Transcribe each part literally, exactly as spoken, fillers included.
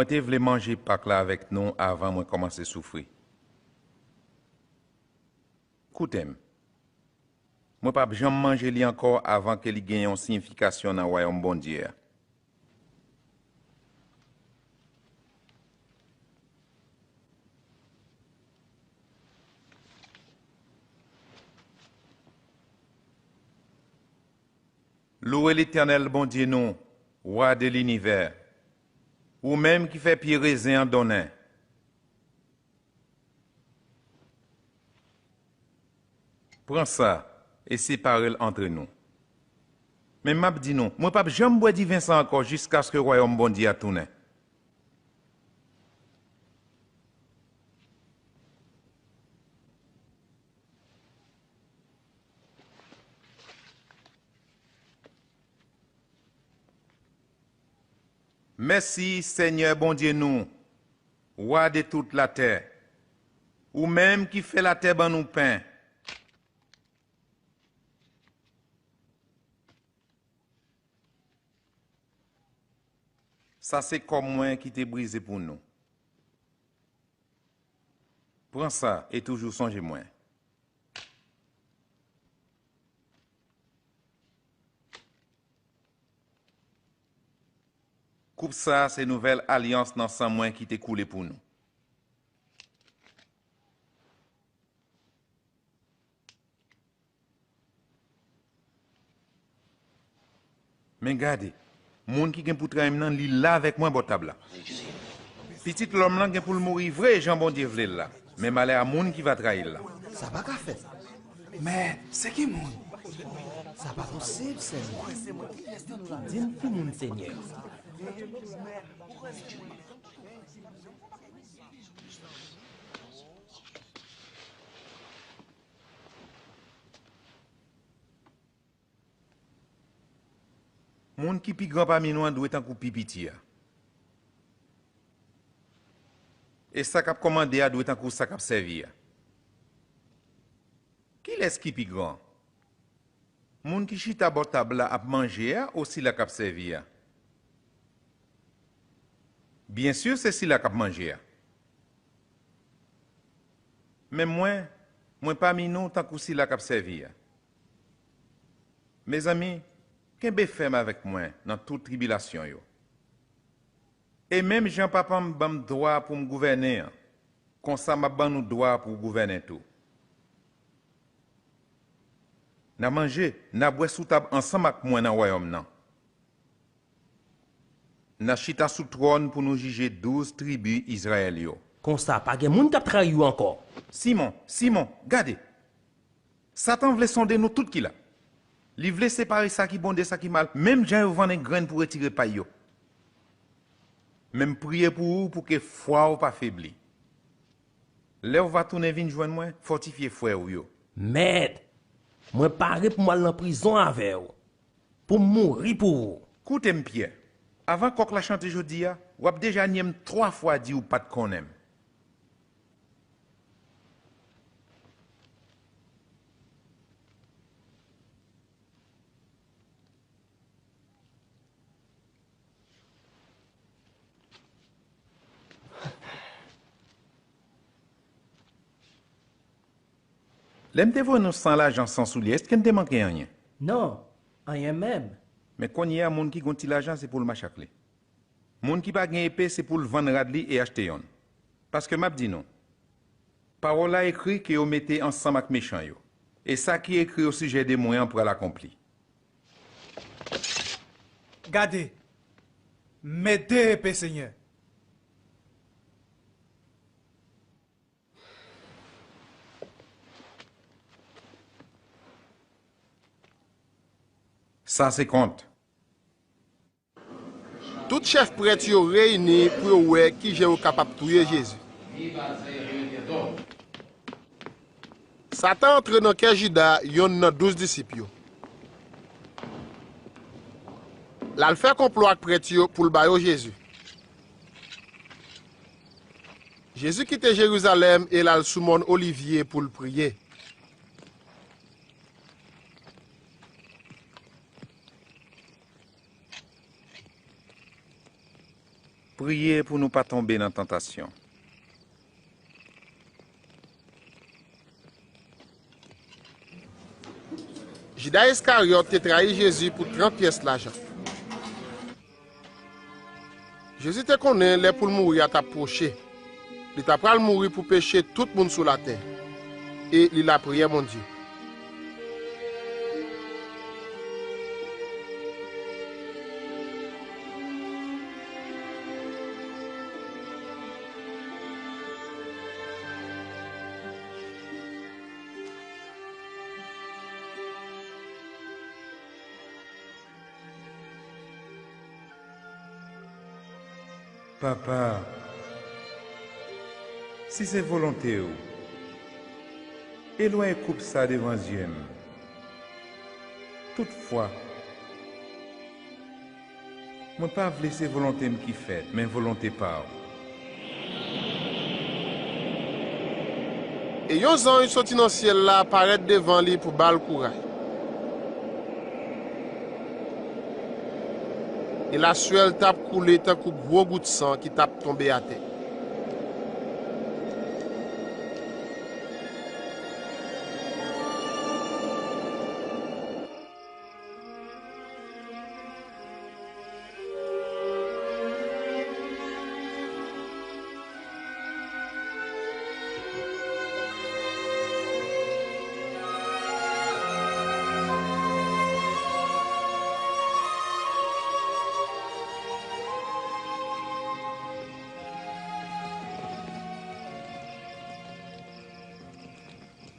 Mwen te vle manje Pak la avèk nou avan mwen kòmanse soufri. Koute m. Mwen p ap janm manje li ankò avan ke li gen yon siyifikasyon nan Wayòm Bondye a. Louwe Letènèl, Bondye nou, Wa de linivè, ou menm ki fè pye rezen an donnen. Pran sa e separe l antre nou. Men m ap di nou, mwen p ap janm bwè diven sa a ankò jiskaske Wayòm Bondye a tounen. Mèsi, Senyè Bondye nou, Wa de tout latè, ou menm ki fè latè ban nou pen. Sa se kò mwen ki te brize pou nou. Pran sa e toujou sonje mwen. Koup sa a se nouvèl alyans nan san mwen ki te koule pou nou. Men gade, moun ki gen pou trayi m nan, li la avèk mwen bò tab la. Pitit lòm lan gen pou l mouri vre, jan Bondye vle l la. Men malè a moun ki va trayi l la. Sa pa ka fèt. Men, se ki moun? Sa pa posib, Senyè. Di n ki moun, Senyè. Moun ki pi gran pami nou an dwe tankou pi piti a. E sa k ap kòmande a dwe tankou sa k ap sèvi a. Kilès ki pi gran? Moun ki chita bò tab la ap manje a o sila k ap sèvi a? Byen si, se sila k ap manje a. Men mwen, mwen pami nou tankou sila k ap sèvi a. Mezanmi, kenbe fèm avèk mwen nan tout tribilasyon yo. E menm jan Papa m ban m dwa pou m gouvènen an, konsa m ap ban nou dwa pou w gouvènen tou. N a manje, n a bwè sou tab ansanm ak mwen nan wayòm nan. N a chita sou twòn pou nou jije douz tribi Izrayèl yo. Konsa, pa gen moun k ap trayi w ankò. Simon, Simon, gade! Satan vle sonde nou tout ki la. Li vle separe sa ki bon de sa ki mal, menm jan yo vannen grenn pou retire pay yo. Men m priye pou ou pou ke fwa w pa febli. Lè w va tounen vin jwenn mwen, fòtifye frè w yo. Mèt, mwen pare pou m al nan prizon avè w, pou m mouri pou ou. Koute m, Pyè. Avan kòk la chante jodi a, w ap deja nye m twa fwa di ou pa t konnen m. Lè m te voye nou san lajan, san soulye, èske n te manke anyen? Non, anyen menm. Men kounye a, moun ki gen yon ti lajan, se pou l mache ak li. Moun ki pa gen epe, se pou l vann rad li e achte yonn. Paske m ap di nou, pawòl la ekri ke yo mete ansanm ak mechan yo. E sa ki ekri osijè de mwen an pral akonpli. Gade, m met de epe, Senyè. Sa se kont. Tout chèf prèt yo reyini pou yo wè kijan yo kapab touye Jezi. Satan antre nan kè Jida, yonn nan douz disip yo. L al fè konplo ak prèt yo pou l ba yo Jezi. Jezi kite Jerizalèm e l al sou Mòn Olivye pou l priye. Priye pou nou pa tonbe nan tantasyon. Jida Iskaryòt te trayi Jezi pou trant pyès lajan. Jezi te konnen lè pou l mouri a t ap pwoche. Li ta pral mouri pou peche tout moun sou latè. E li lapriyè Bondye. Papa, si se volonte w, elwanye koup sa devan zye m. Toutfwa, mwen pa vle se volonte m ki fèt, men volonte pa w. E yon zanj soti nan syèl la parèt devan li pou ba l kouraj. E laswè l t ap koule tankou gwo gout san ki t ap tonbe atè.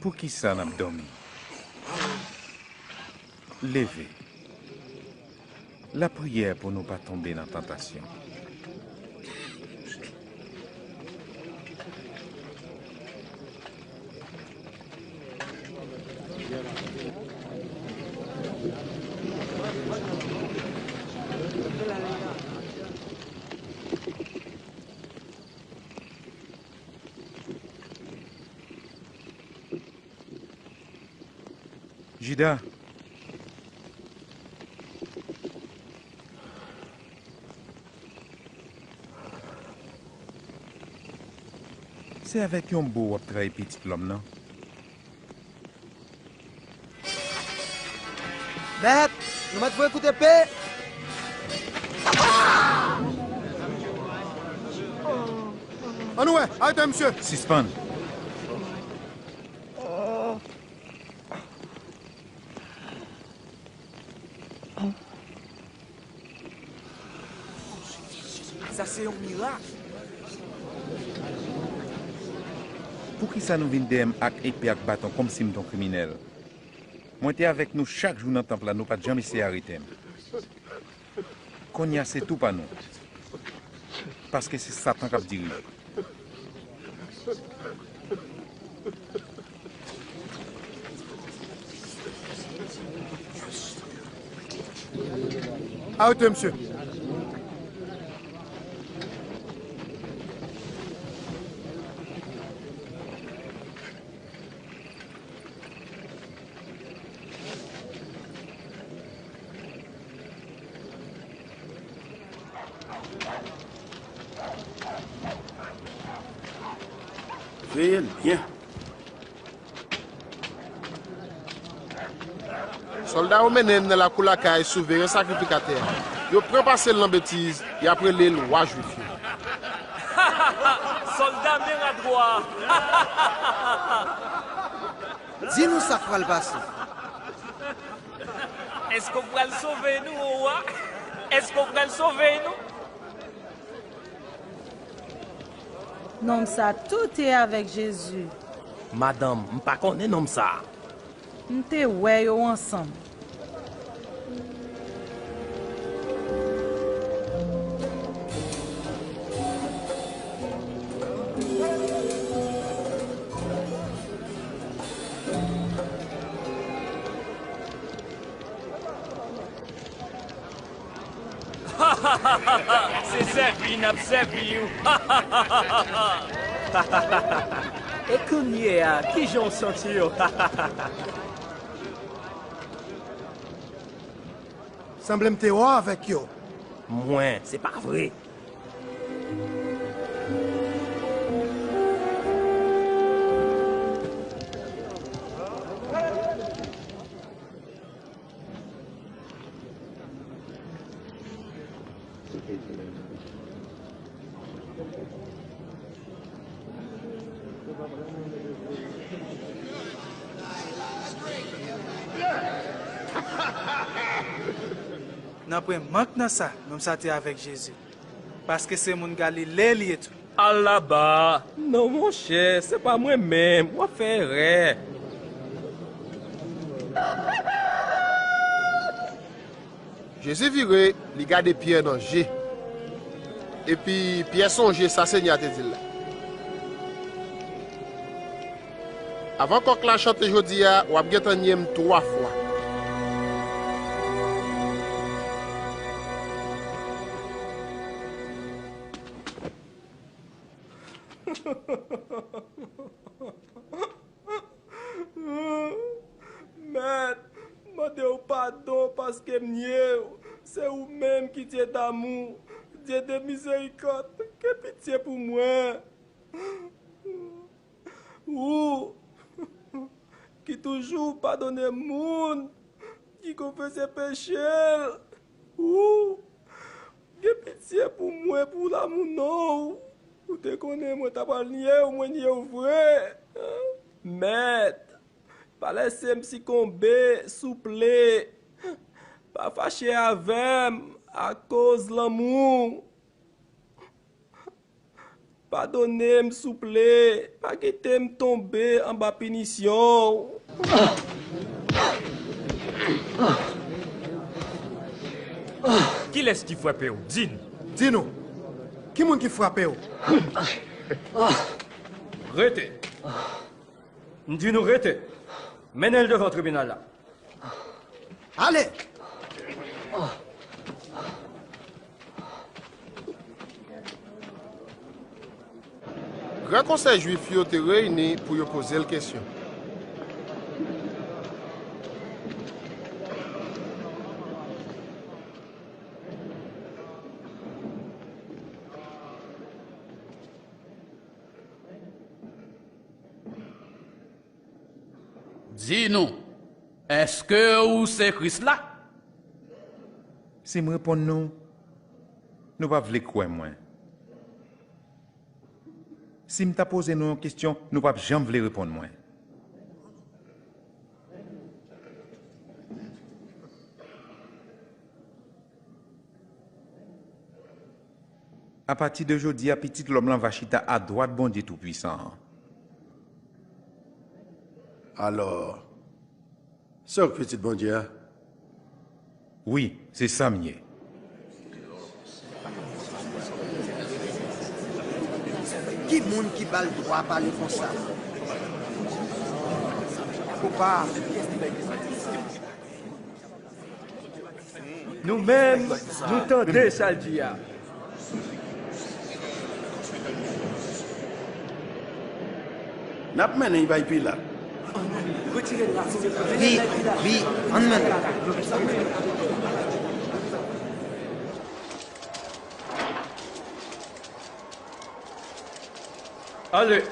Poukisa n ap dòmi? Leve. Lapriyè pou nou pa tonbe nan tantasyon. Jida. Se avèk yon bo w ap trayi Pitit Lòm nan? Mèt, nou mèt voye kout epe. Ann wè, arete misye. Sispann. Sa se yon mirak. Poukisa nou vin dèyè m ak epe ak baton kòmsi m t on kriminèl? Mwen te avèk nou chak jou nan tanp la, nou pa t janm eseye arete m. Kounye a se tou pa nou. Paske se Satan k ap dirije. Arete misye. Veye l byen. Sòlda yo mennen l nan lakou lakay souveren sakrifikatè a. Yo pran pase l nan betiz, y ap rele l wa jwif yo. Sòlda men radwa! Di nou sa k pral pase. Èske w pral sove nou, o wa? Èske w pral sove nou? Nonm sa tou te avèk Jezi. Madanm, m pa konnen nonm sa. M te wè yo ansanm. Se sèvi n ap sèvi w. E kounye a, kijan w santi w? Sanble m te wè w avèk yo. Mwen, se pa vre. Nanpwen mank nan sa, nonm sa te avèk Jezi, paske se moun Galile li ye tou. Alaba! Non, monchè, se pa mwen menm, w ap fè erè. Jezi vire, li gade Pyè nan je. Epi Pyè sonje sa Senyè a te di l la. Avan kòk la chante jodi a, w ap gentan nye m twa fwa. Mèt, m mande w padon paske m nye w. Se ou menm ki Dye damou, Dye de mizerikòd. Gen pitye pou mwen. Ou ki toujou padone moun ki konfese peche l. Ou gen pitye pou mwen pou lamou non w. Ou te konnen mwen ta pral nye w, mwen nye w vre. Mèt, pa lèse m sikonbe, souple. Pa fache avè m akoz lanmou w. Padone m, souple. Pa kite m tonbe anba pinisyon w. Kilès ki frape w? Di n. Di nou, ki moun ki frape w? Rete! M di nou rete! Mennen l devan tribinal la. Ale! Gran Konsèy Jwif yo te reyini pou yo poze l kesyon. Di nou, èske ou se Kris la? Si m reponn nou, nou p ap vle kwè mwen. Si m ta poze nou yon kesyon, nou p ap janm vle reponn mwen. Apati de jodi a, Pitit Lòm lan va chita adwat Bondye Toupwisan an. Alò, se w k Pitit Bondye a? Wi, se sa m ye. Ki moun ki ba l dwa pale konsa? Koupab. Nou menm, nou tande sa l di a. N ap mennen l bay Pilat. Wi, wi, ann mennen l. Ale.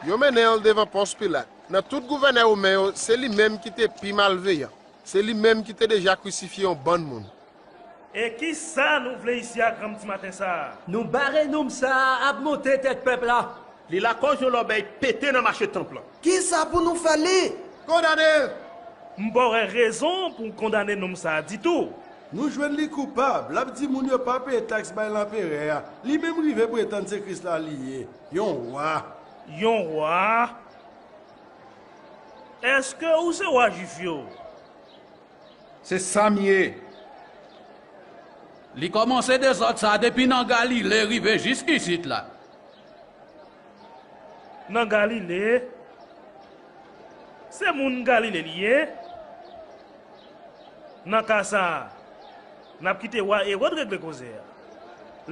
Yo mennen l devan Pons Pilat. Nan tout gouvènè women yo, se li menm ki te pi malveyan. Se li menm ki te deja krisifye yon bann moun. E ki sa nou vle isi a granm ti maten sa a? Nou bare nonm sa a ap monte tèt pèp la. Li lakòz yon lòbèy pete nan mache tanp lan. Ki sa pou nou fè li? Kondane l! M pa wè rezon pou n kondane nonm sa a ditou. Nou jwenn li koupab, l ap di moun yo pa peye taks bay lanperè a. Li menm rive pretann se Kris la li ye, yon wa. Yon wa? Èske ou se wa Jwif yo? Se sa m ye. Li kòmanse dezòd sa a depi nan Galile rive jis isit la. Nan Galile? Se moun Galile li ye? Nan ka sa a, n ap kite wa Ewòd regle koze a.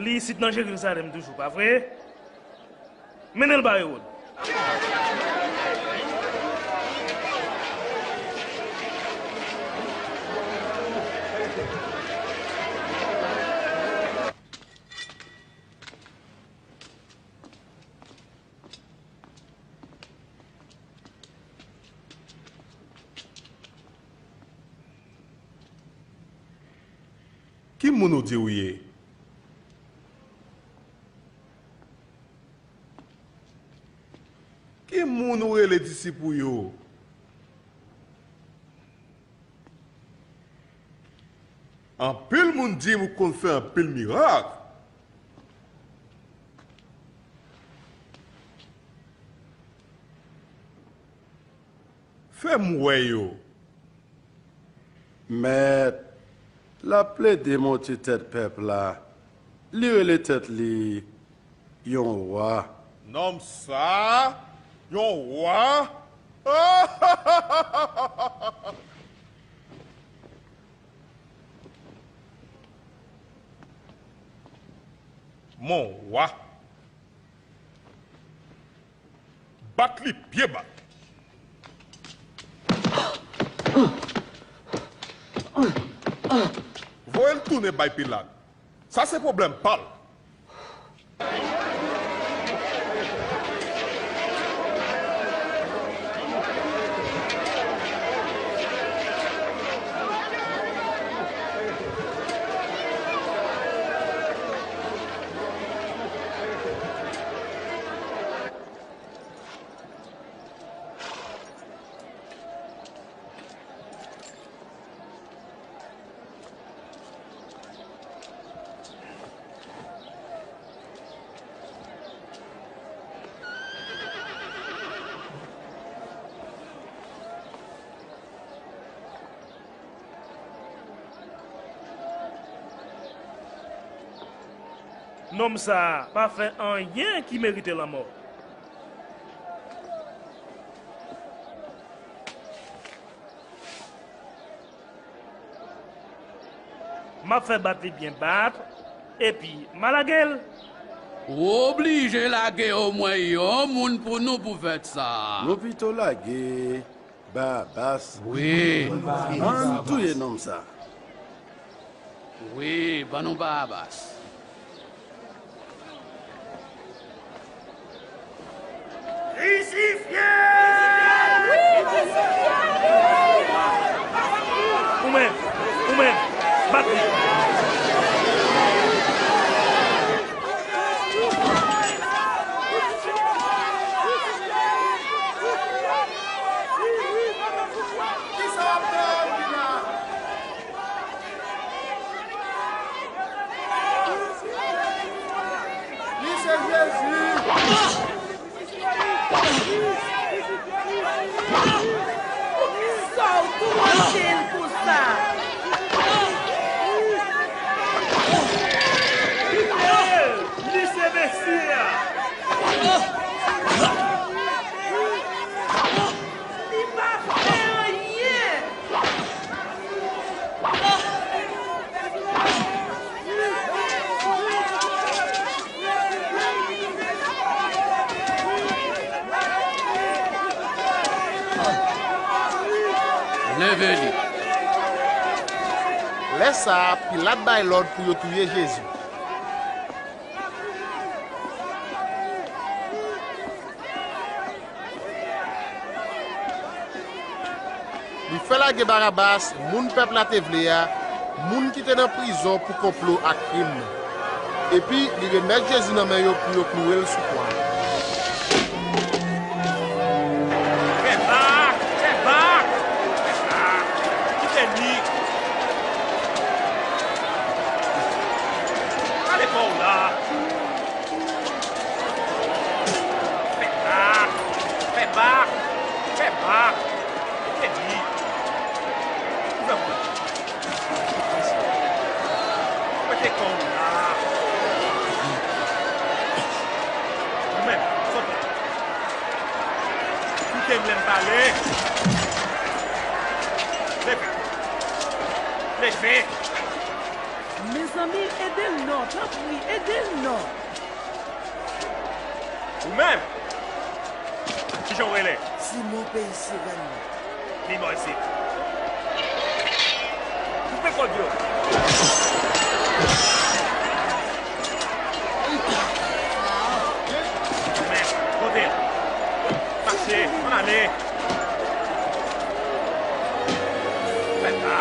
Li isit nan Jerizalèm toujou, pa vre? Mennen l ba Ewòd. Ki moun ou di ou ye? Ki moun ou rele disip ou yo? Anpil moun di m ou konn fè anpil mirak. Fè m wè yo. Mèt, l ap plede monte tèt pèp la. Li rele tèt li yon wa. Nonm sa, yon wa? Mon wa. Bat li byen bat. Voye l tounen bay Pilat. Sa se pwoblèm pa l. Nonm sa a pa fè anyen ki merite lanmò. M ap fè bat li byen bat, epi m a lage l. Ou oblije lage omwen yon moun pou nou pou fèt sa a. Nou pito lage Barabas. Wi. Ann touye nonm sa. Wi, ban nou Barabas. Krisifye l! Ou menm, ou menm, bat li! Kisa w ap fè, Anjina? Li se Jezi! Poukisa w touye l konsa? Li se Mesi a! Li pa fè anyen! Leve li. Lè sa a, Pilat bay lòd pou yo touye Jezi. Li fè lage Barabas, moun pèp la te vle a, moun ki te nan prizon pou konplo ak krim nan. Epi, li remèt Jezi nan men yo pou yo kloure l sou kwa a. Fè bak! Fè bak! Fè bak! Kite li! Ale kò w la! Fè bak! Fè bak! Fè bak! Kite li! Ouvè bouch! Mete kò w la! Ou menm, sote! Koute m lè m pale! Leve! Leve! Mezanmi, ede l non, tanpri, ede l non. Ou menm! Kijan w rele? Simon peyi Sirèn nan. Vin bò isit. Koupe kòd yo. Ou menm, kote l? Mache, ann ale. Fè sa.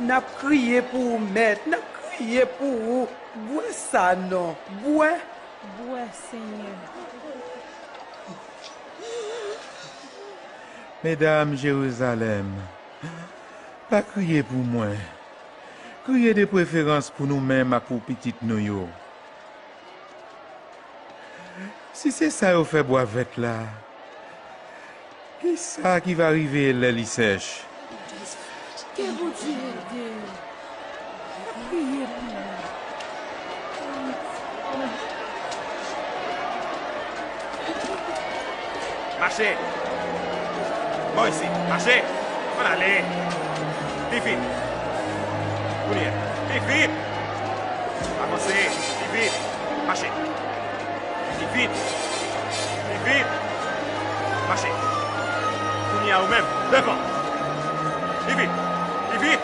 N ap kriye pou ou, Mèt, n ap kriye pou ou. Bwè sa non, bwè. Bwè, Senyè. Medam Jerizalèm, pa kriye pou mwen. Kriye de preferans pou nou menm ak pou pitit nou yo. Si se sa yo fè bwa vèt la, kisa ki va rive lè li sèch? Ke Bondye ede nou. N ap priye pou ou. Mache! Bò isi! Mache! Ann ale! Pi vit! Kounye a! Pi vit! Avanse! Pi vit! Mache! Pi vit! Pi vit! Mache! Kounye a ou menm, devan! Pi vit! Pi vit!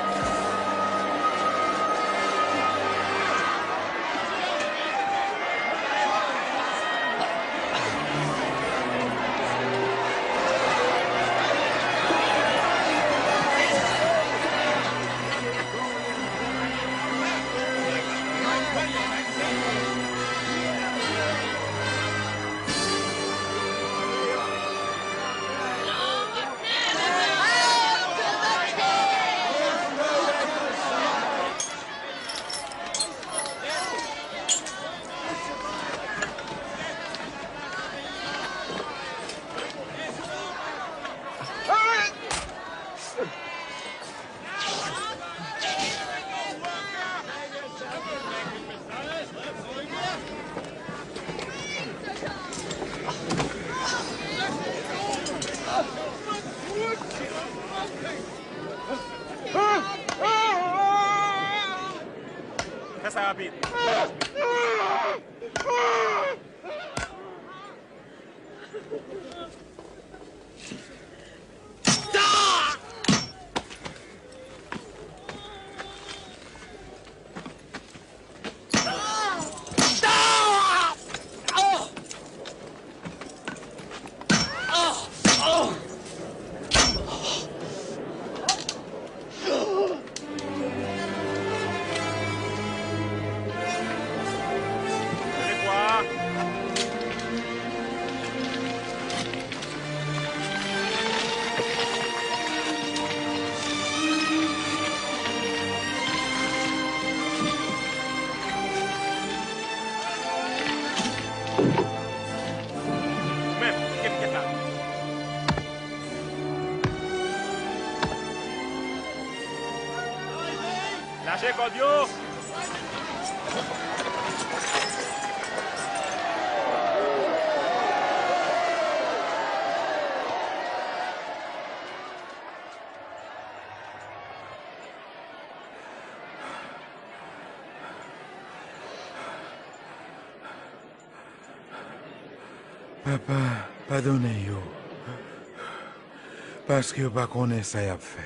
Fè sa rapid. Ou menm, kenbe tèt la. Lache kòd yo! Papa, padone yo, paske yo pa konnen sa y ap fè.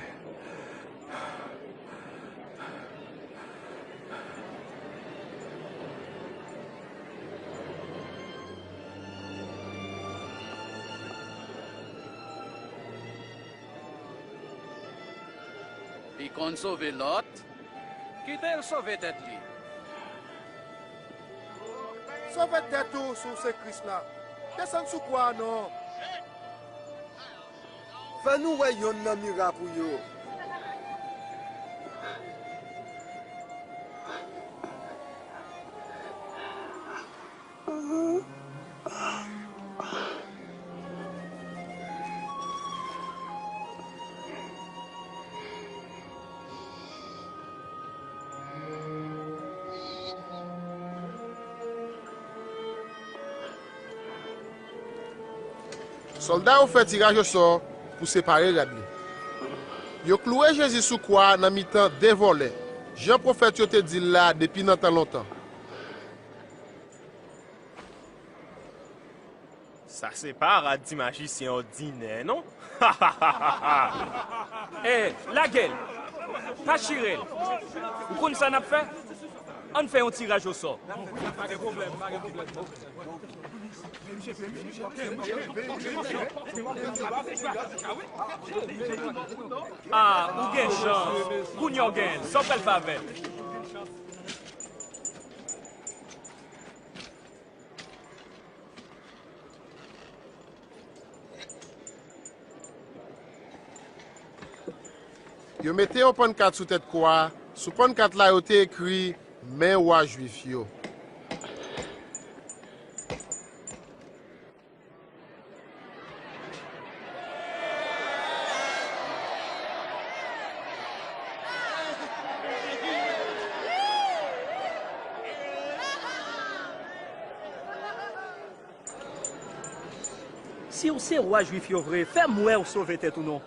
Li konn sove lòt, kite l sove tèt li. Sove tèt ou si w se Kris la. Desann sou kwa a non. Fè nou wè yonn nan mirak ou yo. Sòlda yo fè tiraj osò pou separe rad li. Yo klouwe Jezi sou kwa a nan mitan de vòlè. jan pwofèt yo te di l la depi nan tan lontan. Sa se pa rad ti majisyen òdinè, non. Eh, lage l! Pa chire l! Ou konn sa n ap fè? Ann fè yon tiraj osò. Ah, ou gen chans. Kounye a w genyen l. Sa w pral fè avè l? Yo mete yon pannkat sou tèt kwa a. Sou pannkat la, yo te ekri, "Men wa jwif yo." Si w se wa jwif yo vre, fè m wè w sove tèt ou non.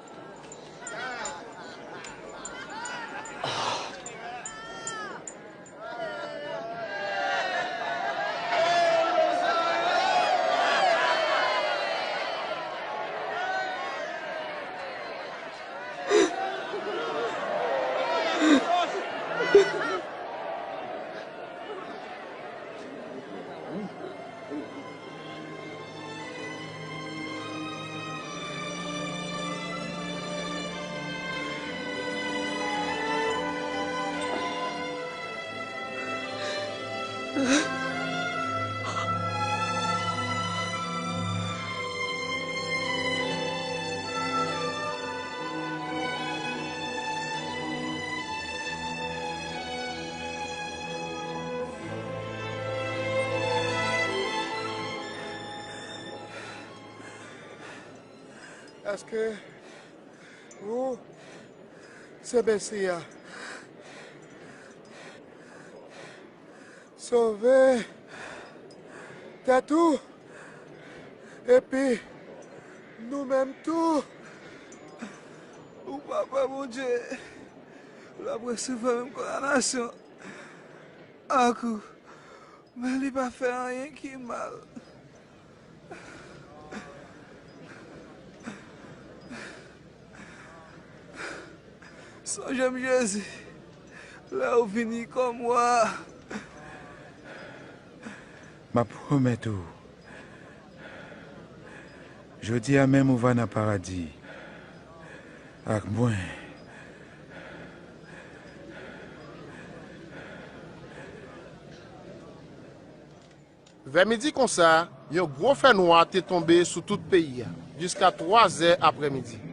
Èske ou se Mesi a? Sove tèt ou epi nou menm tou. O Papa Bondye, l ap resevwa menm kondanasyon ak ou, men li pa fè anyen ki mal. Sonje m, Jezi, lè w vini kòm wa. M ap pwomèt ou, jodi a menm ou va nan paradi ak mwen. Vè midi konsa, yon gwo fènwa te tonbe sou tout peyi a, jiska twazè aprèmidi.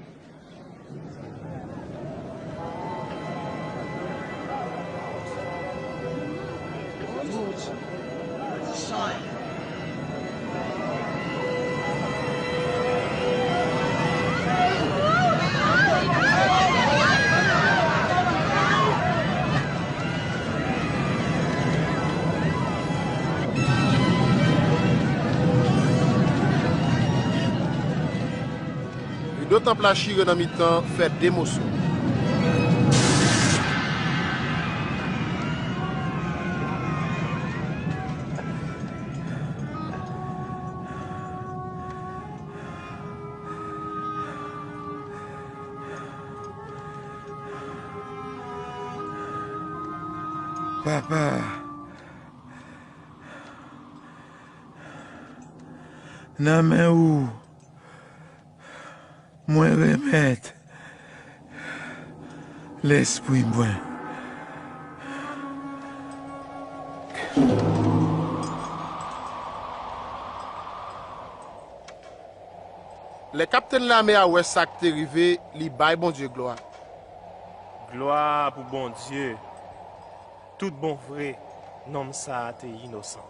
Rido tanp la chire nan mitan, fè de moso. Papa, nan men ou mwen remèt lespri mwen. Lè kaptenn lame a wè sa k te rive, li bay Bondye glwa. Glwa pou Bondye! Tout bon vre, nonm sa a te inosan.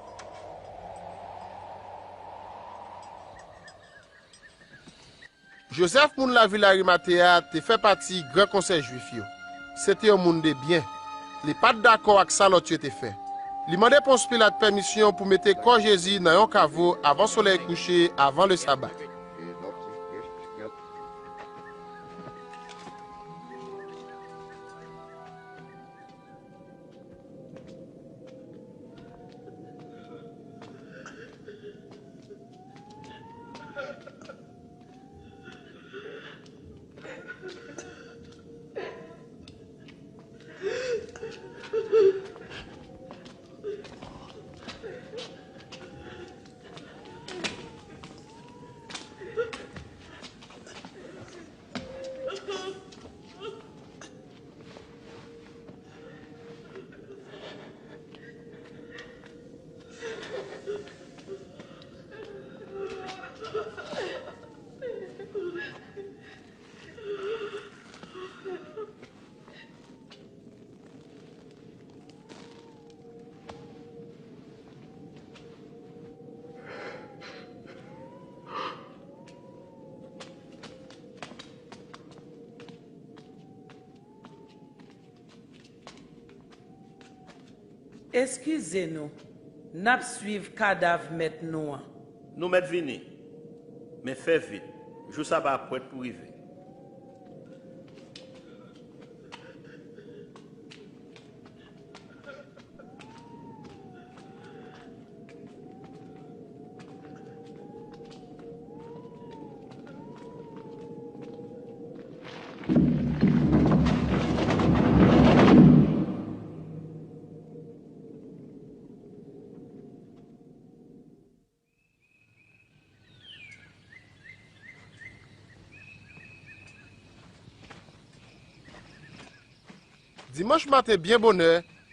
Jozèf, moun lavil Arimate a, te fè pati Gran Konsèy Jwif yo. Se te yon moun de byen. Li pa t dakò ak sa lòt yo te fè. Li mande Pons Pilat pèmisyon pou mete kò Jezi nan yon kavo avan solèy kouche, avan lesaba. Eskize nou, n ap swiv kadav mèt nou an. Nou mèt vini, men fè vit, jou Saba a prèt pou rive. Dimanch maten byen bonè,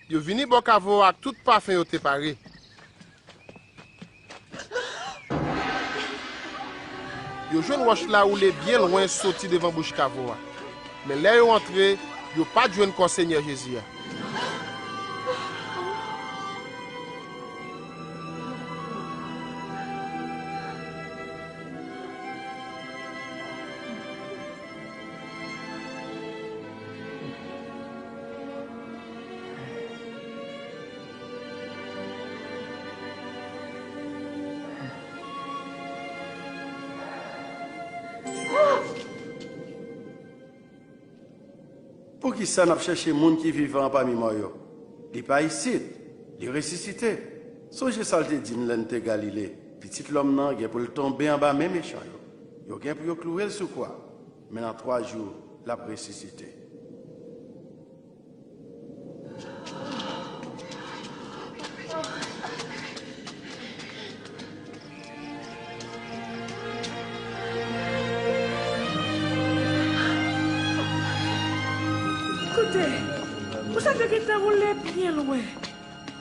yo vini bò kavo a ak tout pafen yo te pare. Yo jwenn wòch la woule byen lwen soti devan bouch kavo a. Men lè yo antre, yo pa t jwenn kò Senyè Jezi a. Poukisa n ap chèche moun ki vivan an pami mò yo? Li pa isit, li resisite. Sonje sa l te di n lè n te Galile, Pitit lòm nan gen pou l tonbe anba men mechan yo. Yo gen pou yo klouwe l sou kwa, men nan twa jou, l ap resisite. Koute, pou sa te gentan woule byen lwen.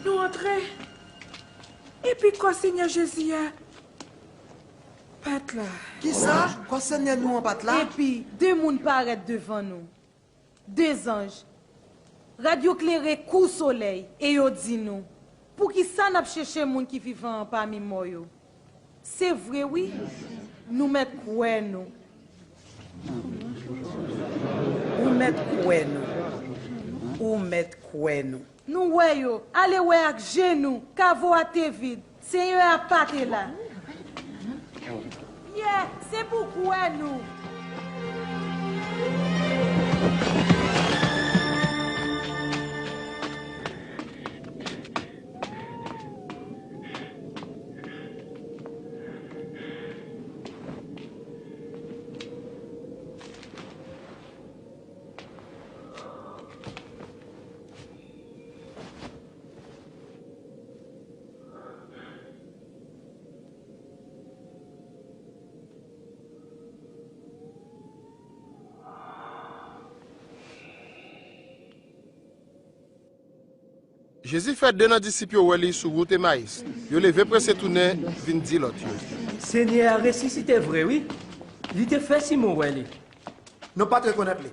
Nou antre, epi kò Senyè Jezi a pa t la. Kisa? Kò Senyè nou an pa t la? Epi de moun parèt devan nou. De zanj. Rad yo klere kou solèy e yo di nou, poukisa n ap chèche moun ki vivan an pami mò yo? Se vre wi, nou mèt kwè nou. Ou mèt kwè nou. Ou mèt kwè nou. Nou wè yo, ale wè ak je nou, kavo a te vid, Senyè a pa te la. Pyè, se pou kwè nou. Jezi fè de nan disip yo wè li sou wout Emayis. Yo leve prese tounen vin di lòt yo. Senyè a resisite vre wi. Li te fè Simon wè li. Nou pa t rekonèt li.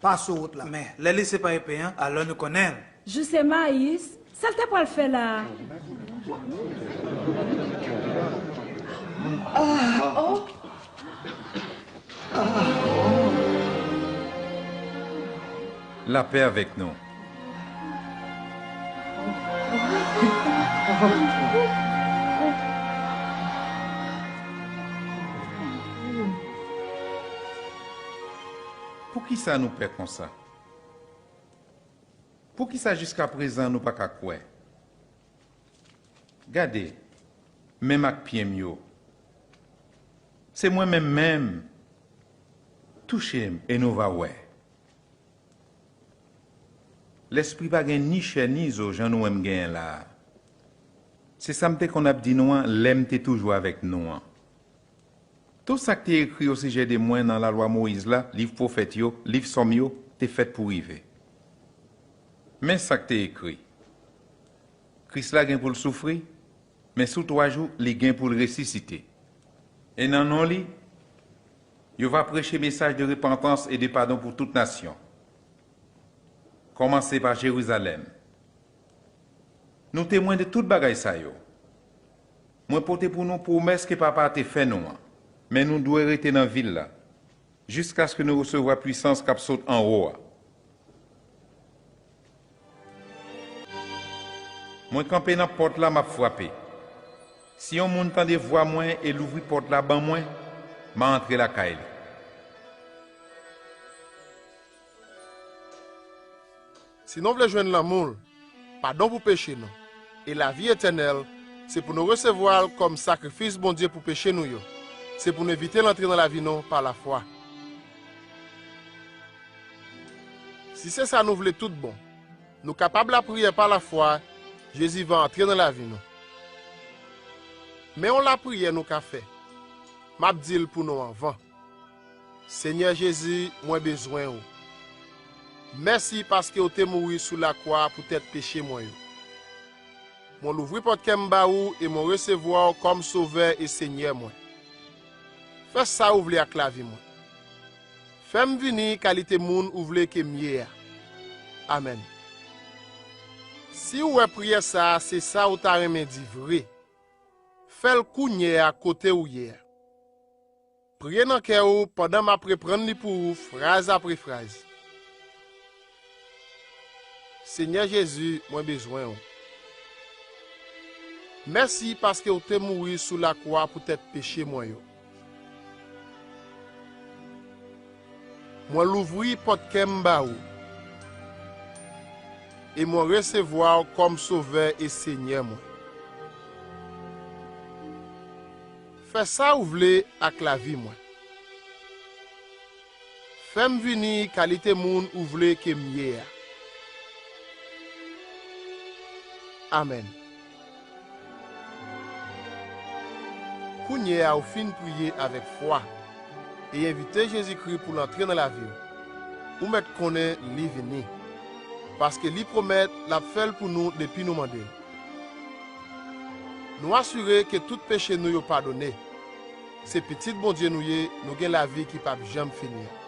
Pa sou wout la. Men, lè li se pa epe an, alò nou konnen l. Jis Emayis, sa l te pral fè la a? Lapè avèk nou. Poukisa nou pè konsa? Poukisa jiskaprezan nou pa ka kwè? Gade, men m ak pye m yo. Se mwen menm menm. Touche m e nou va wè. Lèspri pa gen ni chè ni zo jan nou wè m genyen la a. Se sa m te konn ap di nou an lè m te toujou avèk nou an. Tout sa k te ekri osijè de mwen nan Lalwa Moyiz la, liv pwofèt yo, liv Sòm yo, te fèt pou rive. Men sa k te ekri, Kris la gen pou l soufri, men sou twa jou, li gen pou l resisite. E nan non li, yo va preche mesaj de repantans e de padon pou tout nasyon, kòmanse pa Jerizalèm. Nou temwen de tout bagay sa yo. Mwen pote pou nou pwomès ke Papa a te fè nou an, men nou dwe rete nan vil la, jiskaske nou resevwa pwisans k ap sot anwo a. Mwen kanpe nan pòt la, m ap frape. Si yon moun tande vwa mwen e louvri pòt la ban mwen, m a antre lakay li. Si nou vle jwenn lanmou l, padon pou peche nou, e lavi etènèl, se pou nou resevwa l kòm sakrifis Bondye pou peche nou yo. Se pou nou envite l antre nan lavi nou pa lafwa. Si se sa nou vle tout bon, nou kapab lapriyè pa lafwa, Jezi va antre nan lavi nou. Men yon lapriyè nou ka fè. M ap di l pou nou anvan. Senyè Jezi, mwen bezwen ou. Mèsi paske w te mouri sou lakwa poutèt peche mwen yo. Mwen louvri pòt kè m ba ou e mwen resevwa w kòm Sovè e Senyè mwen. Fè sa ou vle ak lavi mwen. Fè m vini kalite moun ou vle ke m ye a. Amèn. Si w wè priyè sa a se sa ou ta renmen di vre, fè l kounye a kote ou ye a. Priye nan kè ou pandan m ap reprann li pou ou fraz apre fraz. Senyè Jezi, mwen bezwen ou. Mèsi paske w te mouri sou lakwa poutèt peche mwen yo. Mwen louvri pòt kè m ba ou, e mwen resevwa w kòm Sovè e Senyè mwen. Fè sa ou vle ak lavi mwen. Fè m vini kalite moun ou vle ke m ye a. Amèn. Kounye a ou fin priye avèk fwa e envite Jezikri pou l antre nan lavi w, ou mèt konnen li vini, paske li pwomèt l ap fè l pou nou depi nou mande l. Nou asire ke tout peche nou yo padone. Se pitit Bondye nou ye, nou gen lavi ki p ap janm fini an.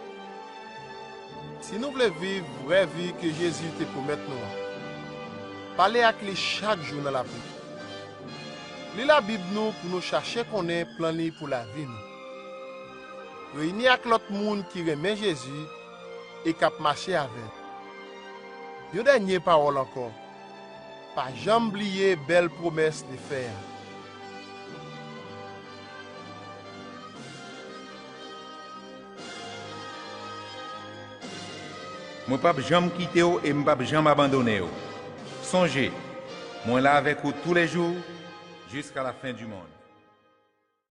Si nou vle viv vrè vi ke Jezi te pwomèt nou an, pale ak li chak jou nan lapriyè. Li Labib nou pou nou chache konnen plan li pou lavi nou. Reyini ak lòt moun ki renmen Jezi e k ap mache avè l. Yon dènye pawòl ankò. Pa janm bliye bèl pwomès li fè a. Mwen p ap janm kite w e m p ap janm abandone w. Sonje, mwen la avèk ou toulejou, jiska lafen di monn.